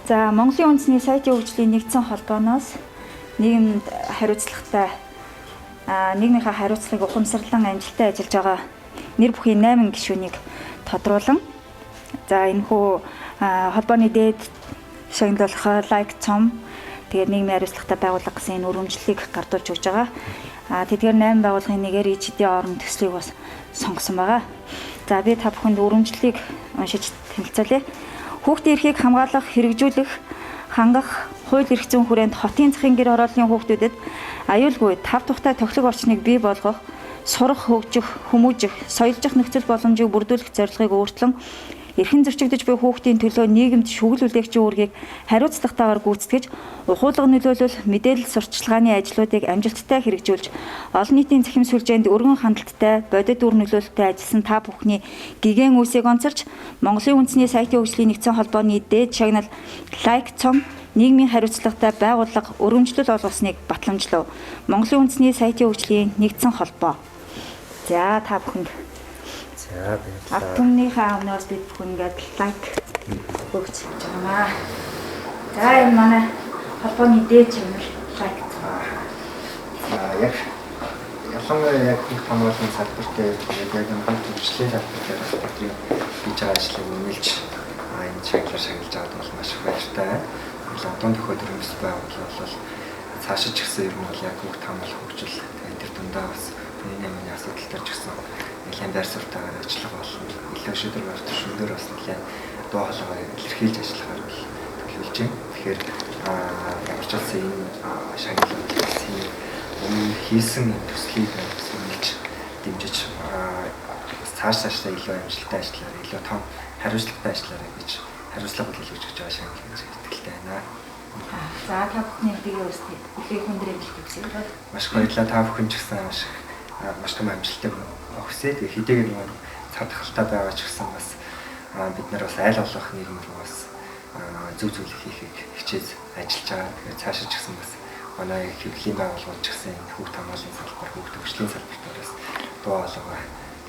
За, Монголын үндэсний сайтын хөгжлийн нэгдсэн холбооноос нийгэмд хариуцлагатай нийгмийнхаа хариуцлагыг ухамсарлан амжилттай ажиллаж байгаа нэр бүхий 8 гишүүнийг тодруулан, за, энэхүү холбооны дээд шагнал болох Лайк цом, тэгээд нийгмийн хариуцлагатай байгууллага гэсэн энэ өргөмжлөлийг гардуулж өгч байгаа. Тэдгээр 8 байгууллагын нэгээр ИЧД орон төслийг бас сонгосон байгаа. За, би та бүхэнд өргөмжлөлийг уншиж танилцуулъя. Хүүхдийн эрхийг хамгаалах, хэрэгжүүлэх, хангах хууль эрх зүйн хүрээнд хотын захын гэр хорооллын хүүхдүүдэд аюулгүй, тав тухтай тохилог орчныг бий болгох, сурах, хөгжих, хүмүүжих, соёлжих нөхцөл боломжийг бүрдүүлэх зорилгыг өөртлөн эрхэн зөрчигдөж буй хүүхдийн төлөө нийгэмд шүгэл үлээгчийн үүргийг хариуцлагатайгаар гүйцэтгэж, ухуулга нөлөөлөл, мэдээлэл сурталчилгааны ажлуудыг амжилттай хэрэгжүүлж, олон нийтийн цахим сүлжээнд өргөн хандалттай, бодит үр нөлөөлөлтөй ажилласан та бүхний гэгээн үйлсийг онцолж, Монголын үндэсний сайтын хөгжлийн нэгдсэн холбооны дээд шагнал Лайк цом нийгмийн хариуцлагатай байгууллага өргөмжлөл олгосныг батламжлав. Монголын үндэсний сайтын хөгжлийн нэгдсэн холбоо. За, та бүхэнд. За, баярлалаа. Ард түмнийхээ өмнөөс бид бүхэн ингээд лайк өгч байгаа. За, энэ манай холбооны дээд шагнал Лайк. За, яг ялангуяа яг хүүхд хамгааллын салбар дээр, тэгээд яг энэ хүүхд хөгжлийн салбар дээр бас бидний хийж байгаа ажлыг үнэлж энэ шагналаар шагналж байгаад бол маш их баяртай байна. Лондон төхөө төрөмс байгууллага бол цаашид ч гэсэн ер нь бол яг хүүхд хамгаалах хөгжил, тэгээд тэр дундаа бас хүний нэмийн асуудал дээр ч гэсэн нэлээд байр суурьтайгаар ажиллах болно. Илүү шийдвэр гаргах түвшиндээр бас нэлээд дуу хоолойгоо илэрхийлж ажиллахаар бол төлөвлөж байна. Тэгэхээр ямар ч байсан энэ шагнал бол бас энэ өмнө хийсэн энэ төслийг бас үнэлж дэмжиж, цааш цаашдаа илүү амжилттай ажиллаарай, илүү том хариуцлагатай ажиллаарай гэж хариуцлага хүлээлгэж өгч байгаа шагнал гэж итгэлтэй байна. За, та бүхний биеийн үсний бүлээх өндөр амжилт хүсье. Маш их баярлалаа. Та бүхэн ч гэсэн маш их маш том амжилтыг хүсье. Тэгээ хэдийгээр нөгөө цар тахалтай байгаа ч гэсэн бас бид нар бас аль болох нийгэм рүү бас зөв зүйлийг хийхийг хичээж ажиллаж байгаа. Тэгэхээр цаашаа ч гэсэн бас манай хэвлэлийн байгууллагууд ч гэсэн энэ хүүхд хамгааллын салбар, хүүхд хөгжлийн салбарт бас дуу хоолойгоо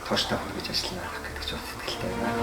тууштай хүргэж ажиллана гэдэг ч бас итгэлтэй байна.